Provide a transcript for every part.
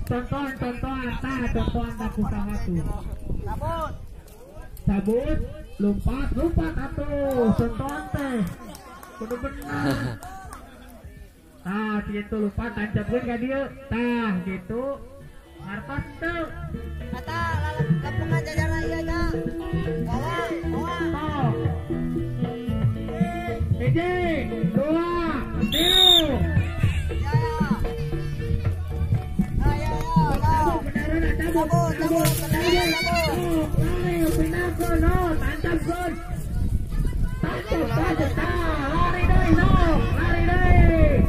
Tonton, tah, tonton tak usaha tuh. Cabut, lompat, lompat atuh, tonton teh. Kudu bener. Tah, gitu lompat tancapkeun ka dieu. Tah, gitu. Ngartos teu. Kata lampungan jajaran ieu nya. Bawa, bawa. Hiji, dua, tilu. Cabut, cabut, cabut. Lari, pindah no, tancapkeun. Tancap, tancap, tah, lari deui, no, lari deui.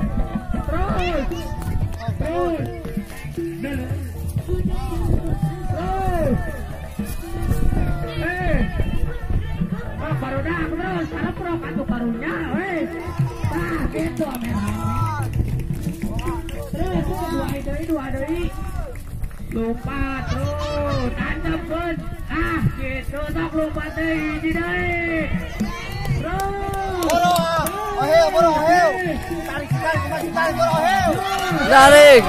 Terus, terus. Terus. Oh, barudak terus, sareprok atuh karunya, we. Tah, gitu ame-ame. Terus, dua deui, dua deui. Lompat terus, tancapkeun. Ah, gitu sok lompat deui, hiji deui. Terus. Boro, oheu, boro, oheu. Tarik, tarik, tarik, tarik, boro, oheu. Tarik.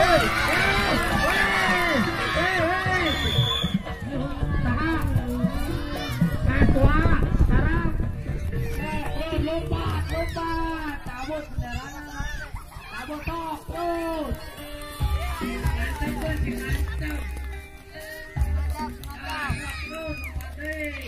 Lompat, lompat, cabut benderana, cabut tok terus. Tancapkeun, tancap. Terus, lompat deui.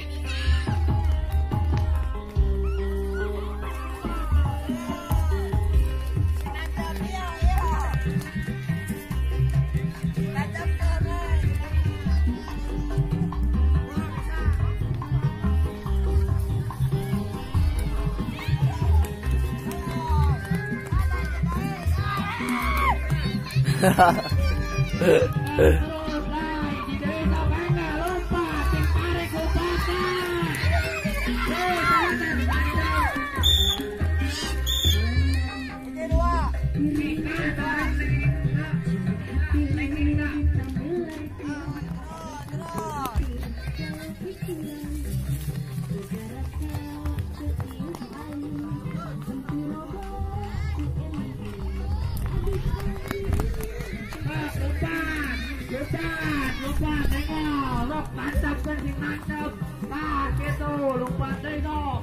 Lompat, lompat, nengok, lok, tancapkan, sing tancap, tah, gitu, lompat deui sok.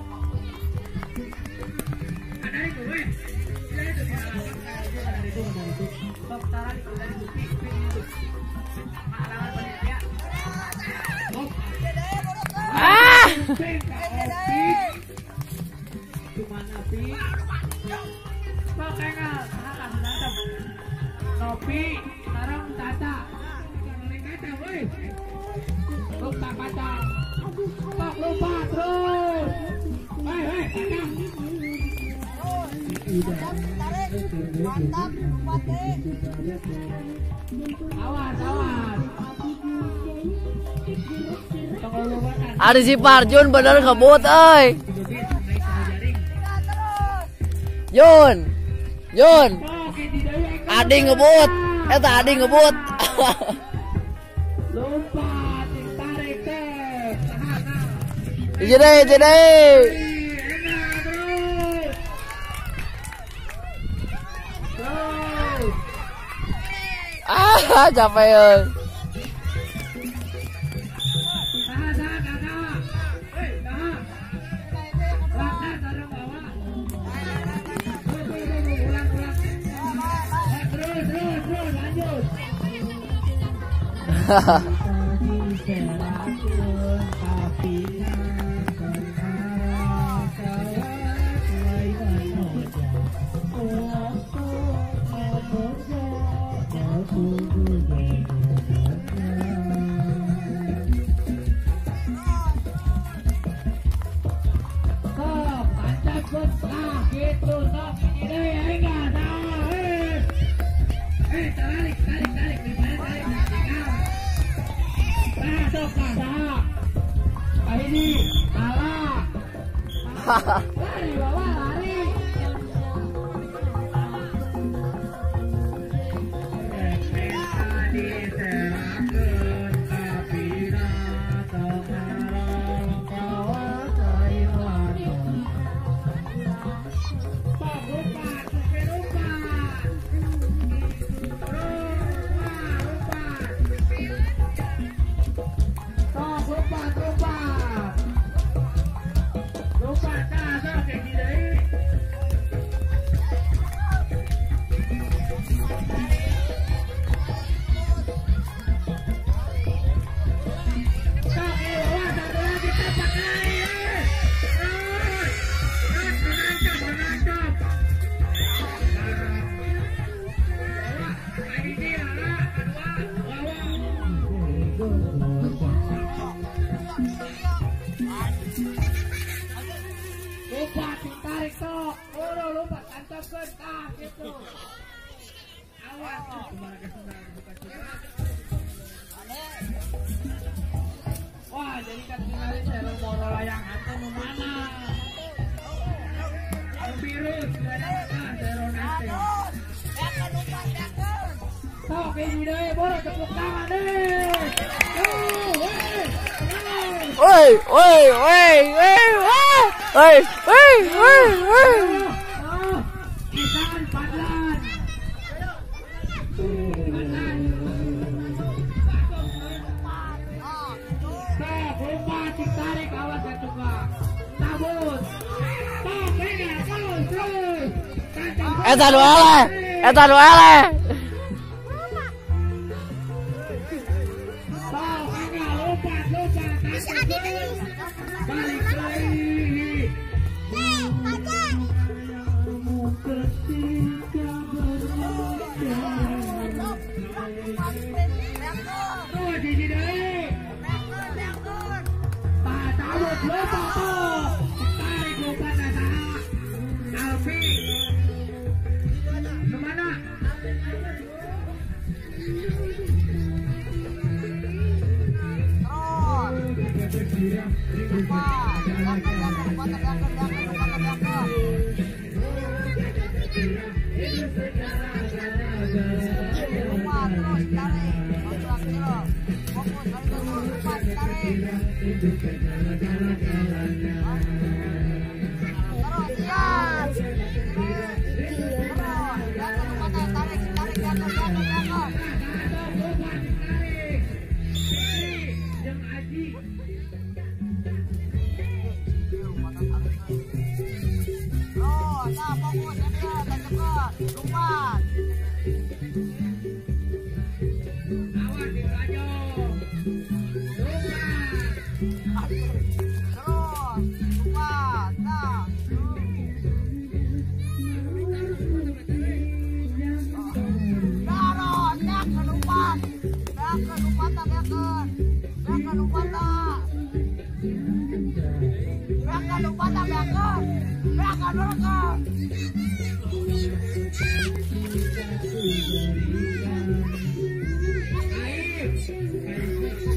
Ada itu, weh. Ada itu, ada itu, ada itu. Sok, tarik, dari bukti, itu. Halangan panitia. Lok. Ah! Cuma napi. Sok, engal, tahan, tancap. Nopi, sareng Caca. Lupa kaca, tok lupa terus. Hei, hei, kaca. Mantap, lompat deh. Awas, awas. Ada si Parjun bener ngebut, euy. Yun, Yun. Adi ngebut, eta Adi ngebut. Lompat, tarik teh. Hiji deui, hiji deui. Terus. Terus. Ah, capek euy. Tahan, tahan, kakak. Hei, tahan. Lakna sareng bawa. Ulang, ulang. Terus, terus, terus, lanjut. Hahaha. Tarik, tarik, tarik, tarik, tarik. Ini kalah. Lari bawa lari. Tancapkeun tah kitu. Awas kumaha geus buka citra. Wah, jadi kan tinggal sero moro layang atuh nu mana? Anu biru tah sero nanti. Sok ini deui boro tepuk tangan deui. Oi, oi, oi, oi, oi, oi, oi, oi. Isan Fadlan. Sok lompat ditarik awas atuh Tabut. Sok ini terus terus. Eta nu eleh, eta nu eleh. Balik lagi. Tarik lompat saha? Alfi. Kemana?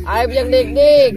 Aib yang dik-dik.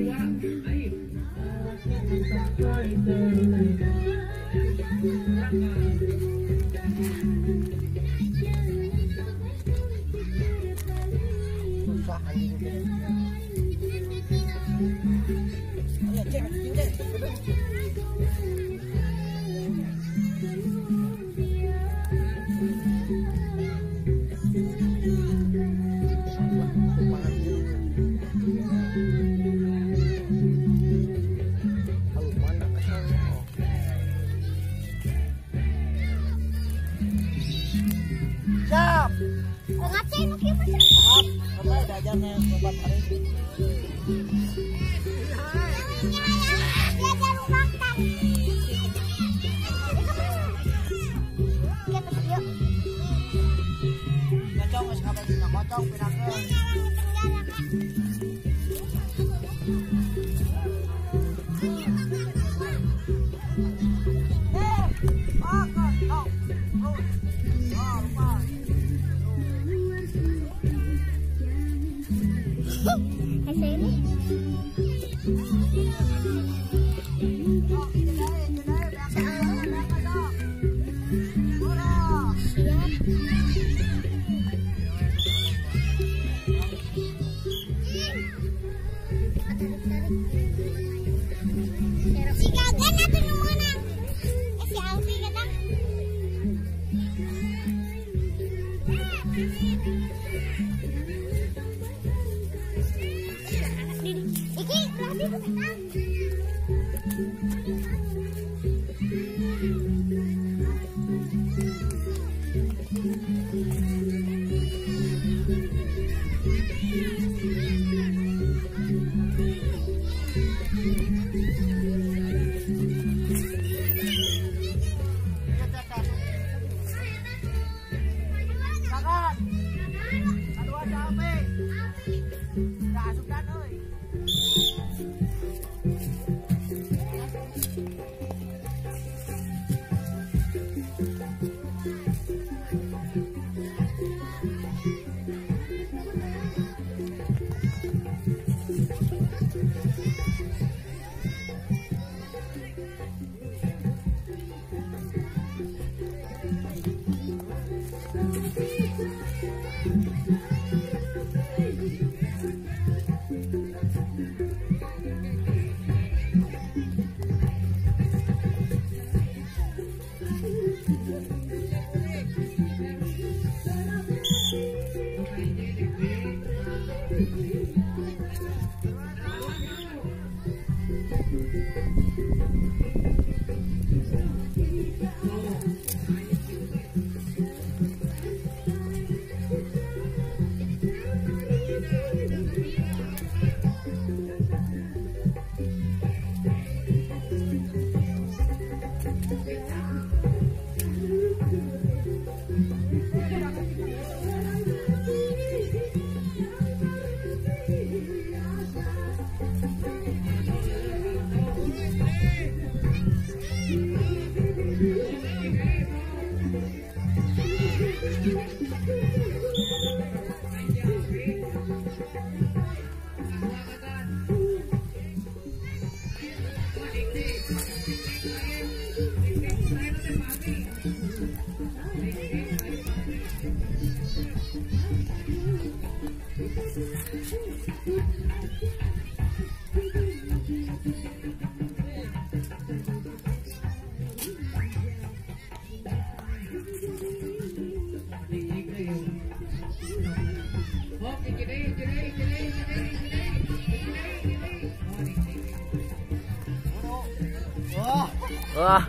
Wah,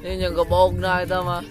ini yang kebogna itu mah.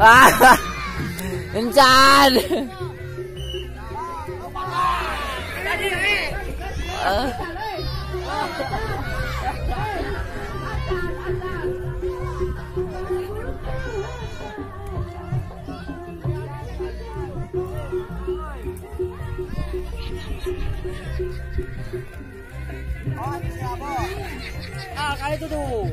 Ah, encan. Ah, kali itu tuh.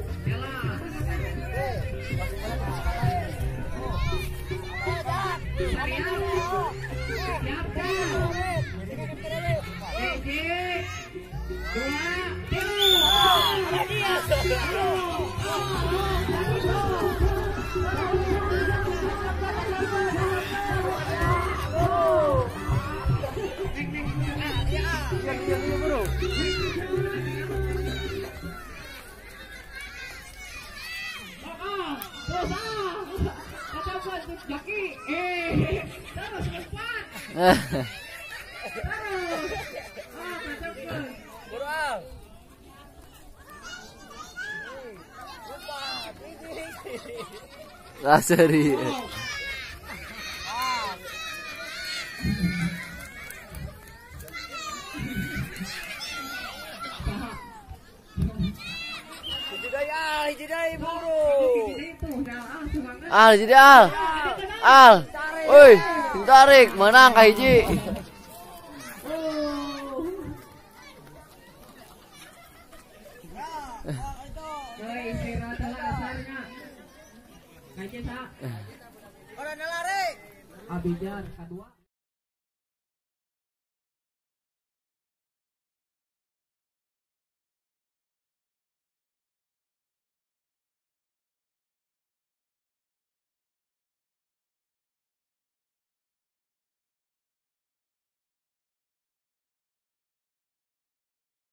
Laseri. Al, jadi al. Al. Woi, tarik menang ka hiji. Abijan kedua.